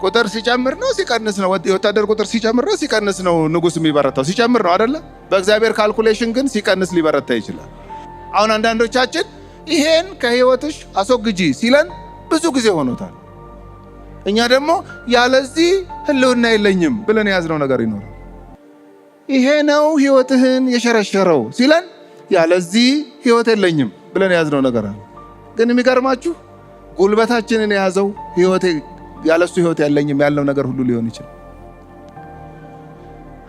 ቁጥር ሲጨምር ነው ሲቀንስ ነው? የወታደር ቁጥር ሲጨምር ነው ሲቀንስ ነው ንጉስ የሚበረታው? ሲጨምር ነው አይደለ? በእግዚአብሔር calculation ግን ሲቀንስ ሊበረታ ይችላል። አሁን አንዳንዶቻችን ይሄን ከህይወትሽ አስወግጂ ሲለን ብዙ ጊዜ ሆኖታል። እኛ ደግሞ ያለዚህ ህልውና የለኝም ብለን የያዝነው ነገር ይኖራል። ይሄ ነው ህይወትህን የሸረሸረው ሲለን ያለዚህ ህይወት የለኝም ብለን የያዝነው ነገር አለ። ግን የሚገርማችሁ ጉልበታችንን የያዘው ህይወቴ ያለሱ ህይወት ያለኝም ያለው ነገር ሁሉ ሊሆን ይችላል።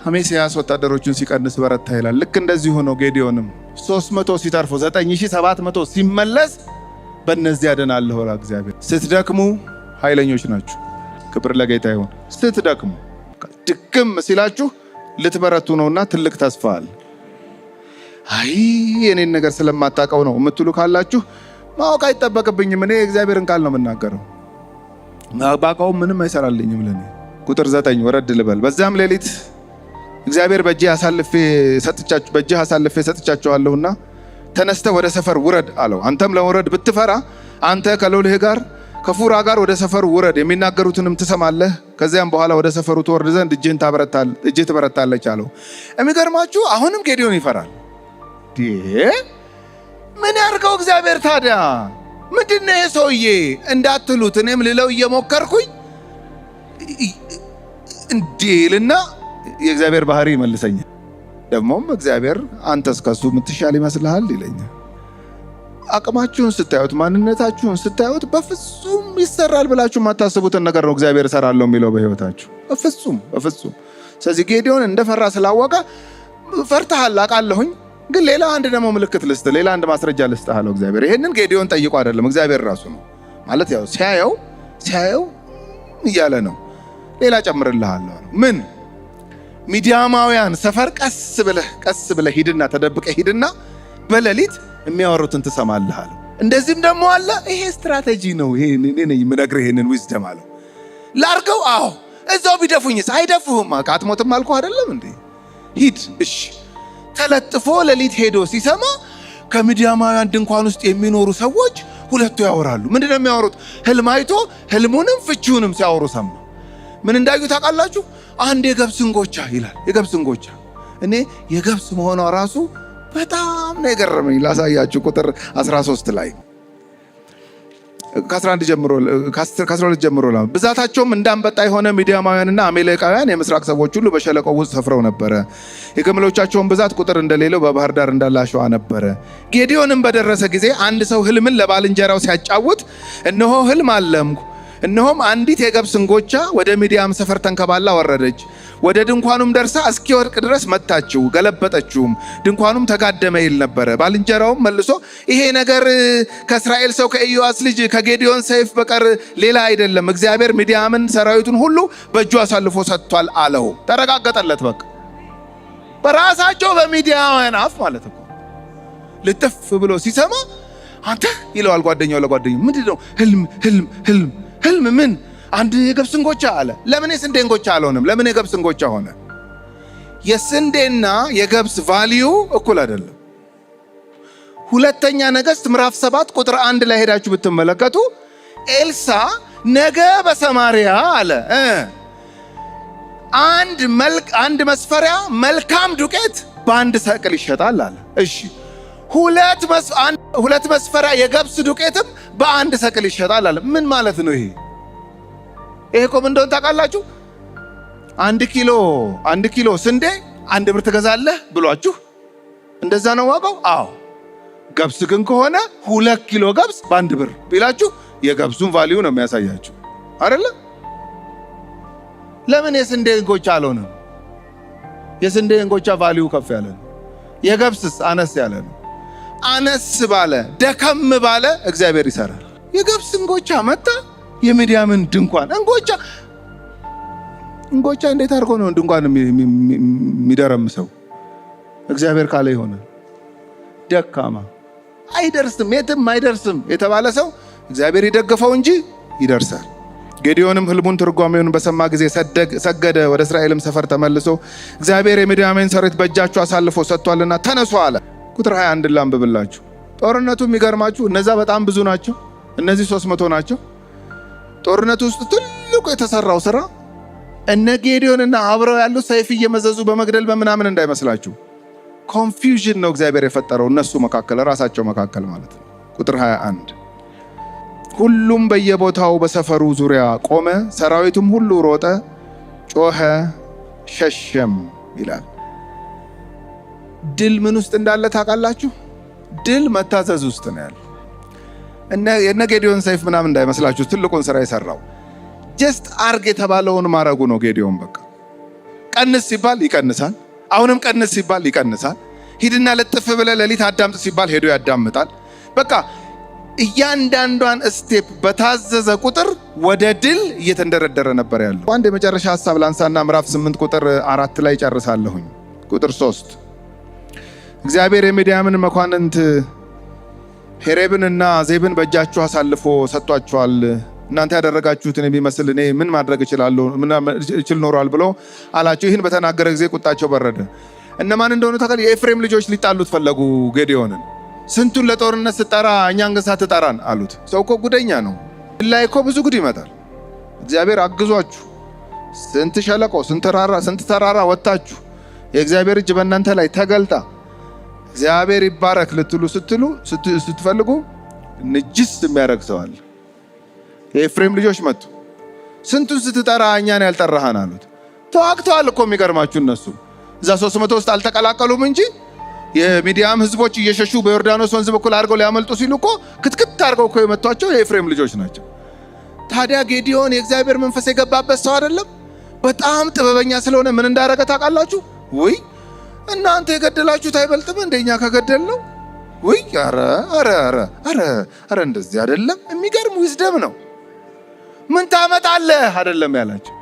አሜሲያስ ወታደሮቹን ሲቀንስ በረታ ይላል። ልክ እንደዚህ ሆኖ ጌዲዮንም 300 ሲተርፎ 9700 ሲመለስ በእነዚህ ያድናለሁ እግዚአብሔር። ስትደክሙ ኃይለኞች ናችሁ። ክብር ለጌታ ይሁን። ስትደክሙ፣ ድክም ሲላችሁ ልትበረቱ ነውና ትልቅ ተስፋ አለ። አይ፣ የኔን ነገር ስለማታውቀው ነው የምትሉ ካላችሁ ማወቅ አይጠበቅብኝም። እኔ የእግዚአብሔርን ቃል ነው የምናገረው። ባውቀውም ምንም አይሰራልኝም ለኔ። ቁጥር 9 ወረድ ልበል። በዚያም ሌሊት እግዚአብሔር በእጅህ አሳልፌ ሰጥቻቸዋለሁና ተነስተህ ወደ ሰፈር ውረድ አለው። አንተም ለመውረድ ብትፈራ አንተ ከሎሌህ ጋር ከፉራ ጋር ወደ ሰፈሩ ውረድ፣ የሚናገሩትንም ትሰማለህ። ከዚያም በኋላ ወደ ሰፈሩ ትወርድ ዘንድ እጅህ ትበረታለች አለው። የሚገርማችሁ አሁንም ጌዲዮን ይፈራል። ምን ያርገው እግዚአብሔር ታዲያ? ምንድን ነው ይሄ ሰውዬ እንዳትሉት እኔም ልለው እየሞከርኩኝ እንዴ ልና የእግዚአብሔር ባህሪ ይመልሰኛል። ደግሞም እግዚአብሔር አንተስ ከሱ የምትሻል ይመስልሃል ይለኛል። አቅማችሁን ስታዩት፣ ማንነታችሁን ስታዩት በፍጹም ይሰራል ብላችሁ የማታስቡትን ነገር ነው እግዚአብሔር እሰራለሁ የሚለው በህይወታችሁ። በፍጹም፣ በፍጹም። ስለዚህ ጌዲዮን እንደፈራ ስላወቀ ፈርተሃል አውቃለሁኝ፣ ግን ሌላ አንድ ደግሞ ምልክት ልስጥ፣ ሌላ አንድ ማስረጃ ልስጥህ አለው እግዚአብሔር። ይሄንን ጌዲዮን ጠይቆ አይደለም፣ እግዚአብሔር ራሱ ነው ማለት ያው ሲያየው ሲያየው እያለ ነው። ሌላ ጨምርልሃለሁ አለው። ምን? ሚዲያማውያን ሰፈር ቀስ ብለህ ቀስ ብለህ ሂድና ተደብቀህ ሂድና በሌሊት የሚያወሩትን ትሰማለህ አለው። እንደዚህም ደግሞ አለ። ይሄ ስትራቴጂ ነው። ይሄ እኔ ነኝ የምነግርህ ይሄንን wisdom አለው። ላርገው? አዎ። እዛው ቢደፉኝስ? አይደፉህም። አትሞትም አልኩህ አይደለም እንዴ? ሂድ። እሺ። ተለጥፎ ሌሊት ሄዶ ሲሰማ ከምድያማውያን ድንኳን ውስጥ የሚኖሩ ሰዎች ሁለቱ ያወራሉ። ምንድን ነው የሚያወሩት? ህልም አይቶ ህልሙንም ፍቺውንም ሲያወሩ ሰማ። ምን እንዳዩ ታውቃላችሁ? አንድ የገብስ እንጎቻ ይላል። የገብስ እንጎቻ። እኔ የገብስ መሆኗ ራሱ በጣም ነው የገረመኝ። ላሳያችሁ። ቁጥር 13 ላይ፣ ከ11 ጀምሮ፣ ከ12 ጀምሮ፣ ብዛታቸውም እንዳንበጣ የሆነ ሚዲያማውያንና አሜሌቃውያን የምስራቅ ሰዎች ሁሉ በሸለቆው ውስጥ ሰፍረው ነበረ። የግመሎቻቸውን ብዛት ቁጥር እንደሌለው በባህር ዳር እንዳለ አሸዋ ነበረ። ጌዲዮንም በደረሰ ጊዜ አንድ ሰው ህልምን ለባልንጀራው ሲያጫውት፣ እነሆ ህልም አለምኩ፣ እነሆም አንዲት የገብስ እንጎቻ ወደ ሚዲያም ሰፈር ተንከባላ ወረደች። ወደ ድንኳኑም ደርሳ እስኪወድቅ ድረስ መታችው፣ ገለበጠችውም፣ ድንኳኑም ተጋደመ ይል ነበረ። ባልንጀራውም መልሶ ይሄ ነገር ከእስራኤል ሰው ከኢዮአስ ልጅ ከጌዲዮን ሰይፍ በቀር ሌላ አይደለም፣ እግዚአብሔር ሚዲያምን ሰራዊቱን ሁሉ በእጁ አሳልፎ ሰጥቷል አለው። ተረጋገጠለት። በቃ በራሳቸው በሚዲያውያን አፍ ማለት እኮ። ልጥፍ ብሎ ሲሰማ አንተ ይለዋል ጓደኛው ለጓደኛው፣ ምንድን ነው? ህልም፣ ህልም፣ ህልም፣ ህልም። ምን? አንድ የገብስ እንጎቻ አለ። ለምን የስንዴ እንጎቻ አልሆነም? ለምን የገብስ እንጎቻ ሆነ? የስንዴና የገብስ value እኩል አይደለም። ሁለተኛ ነገሥት ምዕራፍ 7 ቁጥር 1 ላይ ሄዳችሁ ብትመለከቱ ኤልሳ ነገ በሰማርያ አለ አንድ መስፈሪያ መልካም ዱቄት በአንድ ሰቅል ይሸጣል አለ። እሺ፣ 2 መስፈሪያ የገብስ ዱቄትም በአንድ ሰቅል ይሸጣል አለ። ምን ማለት ነው ይሄ? ይሄ እኮ ምን እንደሆነ ታውቃላችሁ? 1 ኪሎ 1 ኪሎ ስንዴ 1 ብር ትገዛለህ ብሏችሁ እንደዛ ነው ዋጋው? አዎ። ገብስ ግን ከሆነ 2 ኪሎ ገብስ በ1 ብር ቢላችሁ የገብሱን value ነው የሚያሳያችሁ አይደለ? ለምን የስንዴ እንጎቻ አልሆነም? የስንዴ እንጎቻ value ከፍ ያለ ነው። የገብስስ አነስ ያለ ነው። አነስ ባለ፣ ደከም ባለ እግዚአብሔር ይሰራል። የገብስ እንጎቻ መጣ የሚዲያምን ድንኳን። እንጎቻ፣ እንጎቻ እንዴት አድርጎ ነው ድንኳን የሚደረምሰው? እግዚአብሔር ካለ ይሆናል። ደካማ፣ አይደርስም፣ የትም አይደርስም የተባለ ሰው እግዚአብሔር ይደግፈው እንጂ ይደርሳል። ጌዲዮንም ህልሙን ትርጓሜውን በሰማ ጊዜ ሰገደ። ወደ እስራኤልም ሰፈር ተመልሶ እግዚአብሔር የሚዲያምን ሰራዊት በእጃችሁ አሳልፎ ሰጥቷልና ተነሱ አለ። ቁጥር 21 ላንብብላችሁ። ጦርነቱ የሚገርማችሁ እነዛ በጣም ብዙ ናቸው፣ እነዚህ 300 ናቸው። ጦርነቱ ውስጥ ትልቁ የተሰራው ስራ እነ ጌዲዮንና አብረው ያሉት ሰይፍ እየመዘዙ በመግደል በምናምን እንዳይመስላችሁ። Confusion ነው እግዚአብሔር የፈጠረው እነሱ መካከል፣ ራሳቸው መካከል ማለት ነው። ቁጥር 21፣ ሁሉም በየቦታው በሰፈሩ ዙሪያ ቆመ፣ ሰራዊቱም ሁሉ ሮጠ፣ ጮኸ፣ ሸሸም ይላል። ድል ምን ውስጥ እንዳለ ታውቃላችሁ? ድል መታዘዝ ውስጥ ነው ያለ። የነ ጌዲዮን ሰይፍ ምናምን እንዳይመስላችሁ ትልቁን ስራ የሰራው just አርግ የተባለውን ማድረጉ ነው። ጌዲዮን በቃ ቀንስ ሲባል ይቀንሳል። አሁንም ቀንስ ሲባል ይቀንሳል። ሂድና ልጥፍ ብለህ ሌሊት አዳምጥ ሲባል ሄዶ ያዳምጣል። በቃ እያንዳንዷን step በታዘዘ ቁጥር ወደ ድል እየተንደረደረ ነበር ያለው። አንድ የመጨረሻ ሀሳብ ላንሳና ምዕራፍ 8 ቁጥር 4 ላይ ጨርሳለሁኝ። ቁጥር 3፣ እግዚአብሔር የሚዲያምን መኳንንት ሄሬብንና ዜብን በእጃችሁ አሳልፎ ሰጥቷችኋል። እናንተ ያደረጋችሁትን የሚመስል እኔ ምን ማድረግ እችላለሁ? እችል ኖሯል ብሎ አላቸው። ይህን በተናገረ ጊዜ ቁጣቸው በረደ። እነማን እንደሆኑ ታውቃለህ? የኤፍሬም ልጆች ሊጣሉት ፈለጉ ጌዲዮንን። ስንቱን ለጦርነት ስጠራ እኛን ግን ሳትጠራን አሉት። ሰው እኮ ጉደኛ ነው። ላይ እኮ ብዙ ጉድ ይመጣል። እግዚአብሔር አግዟችሁ ስንት ሸለቆ፣ ስንት ተራራ፣ ስንት ተራራ ወጥታችሁ የእግዚአብሔር እጅ በእናንተ ላይ ተገልጣ እግዚአብሔር ይባረክ ልትሉ ስትሉ ስትፈልጉ ንጅስ የሚያደርግ ሰው አለ። የኤፍሬም ልጆች መጡ። ስንቱን ስትጠራ እኛን ያልጠራሃን አሉት። ተዋግተዋል እኮ። የሚገርማችሁ እነሱ እዛ 300 ውስጥ አልተቀላቀሉም እንጂ የሚዲያም ህዝቦች እየሸሹ በዮርዳኖስ ወንዝ በኩል አድርገው ሊያመልጡ ሲሉ እኮ ክትክት አድርገው እኮ የመቷቸው የኤፍሬም ልጆች ናቸው። ታዲያ ጌዲዮን የእግዚአብሔር መንፈስ የገባበት ሰው አይደለም? በጣም ጥበበኛ ስለሆነ ምን እንዳደረገ ታውቃላችሁ? ውይ፣ እናንተ የገደላችሁት አይበልጥም እንደኛ ከገደል ነው? ውይ፣ ኧረ ኧረ ኧረ ኧረ ኧረ እንደዚህ አይደለም። የሚገርም wisdom ነው። ምን ታመጣለህ አይደለም ያላቸው።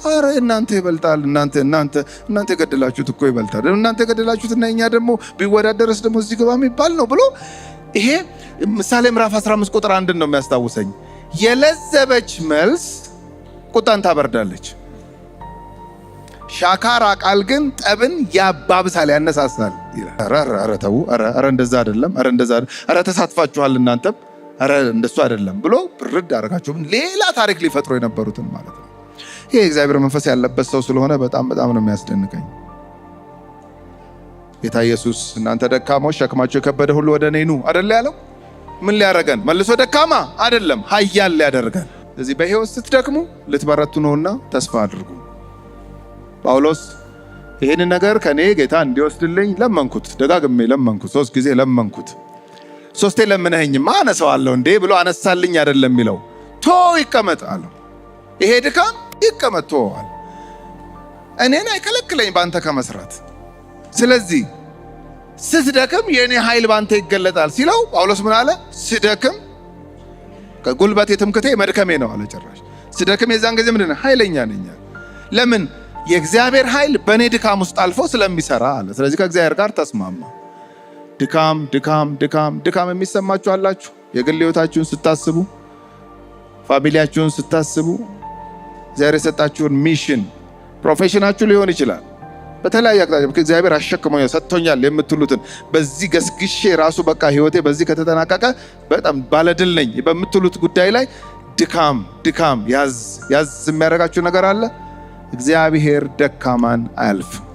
አረ እናንተ ይበልጣል። እናንተ እናንተ እናንተ የገደላችሁት እኮ ይበልጣል። እናንተ የገደላችሁት እና እኛ ደግሞ ቢወዳደረስ ደግሞ እዚህ ግባ የሚባል ነው ብሎ። ይሄ ምሳሌ ምዕራፍ 15 ቁጥር 1 ነው የሚያስታውሰኝ። የለዘበች መልስ ቁጣን ታበርዳለች። ሻካራ ቃል ግን ጠብን ያባብሳል፣ ያነሳሳል ይላል። ኧረ ተው፣ ኧረ እንደዛ አይደለም፣ ኧረ እንደዛ ኧረ ተሳትፋችኋል እናንተም፣ ኧረ እንደሱ አይደለም ብሎ ብርድ አደረጋቸው። ሌላ ታሪክ ሊፈጥሩ የነበሩትን ማለት ነው። ይሄ የእግዚአብሔር መንፈስ ያለበት ሰው ስለሆነ በጣም በጣም ነው የሚያስደንቀኝ። ጌታ ኢየሱስ እናንተ ደካሞች ሸክማችሁ የከበደ ሁሉ ወደ እኔ ኑ አደለ ያለው? ምን ሊያደርገን? መልሶ ደካማ አይደለም፣ ኃያል ሊያደርገን። ስለዚህ በሕይወት ስትደክሙ ልትበረቱ ነውና ተስፋ አድርጉ። ጳውሎስ ይህን ነገር ከኔ ጌታ እንዲወስድልኝ ለመንኩት፣ ደጋግሜ ለመንኩት፣ 3 ጊዜ ለመንኩት። 3 ለምነኸኝማ አነሳዋለሁ እንዴ ብሎ አነሳልኝ አይደለም የሚለው፣ ቶ ይቀመጥ አለው። ይሄ ድካም ይቀመጥ ቶዋል፣ እኔን አይከለክለኝ ባንተ ከመስራት። ስለዚህ ስትደክም የእኔ ኃይል ባንተ ይገለጣል ሲለው ጳውሎስ ምን አለ? ስደክም ከጉልበቴ ትምክቴ መድከሜ ነው አለ። ጭራሽ ስደክም የዛን ጊዜ ምንድን ነው ኃይለኛ ነኝ። ለምን? የእግዚአብሔር ኃይል በእኔ ድካም ውስጥ አልፎ ስለሚሰራ አለ። ስለዚህ ከእግዚአብሔር ጋር ተስማማ። ድካም ድካም ድካም ድካም የሚሰማችሁ አላችሁ። የግል ሕይወታችሁን ስታስቡ፣ family ያችሁን ስታስቡ፣ እግዚአብሔር የሰጣችሁን mission፣ profession ኣችሁ ሊሆን ይችላል። በተለያየ አቅጣጫ እግዚአብሔር አሸክሞኛል ሰጥቶኛል የምትሉትን በዚህ ገስግሼ ራሱ በቃ ሕይወቴ በዚህ ከተጠናቀቀ በጣም ባለድል ነኝ በምትሉት ጉዳይ ላይ ድካም ድካም ያዝ ያዝ የሚያደርጋችሁ ነገር አለ። እግዚአብሔር ደካማን አያልፍም።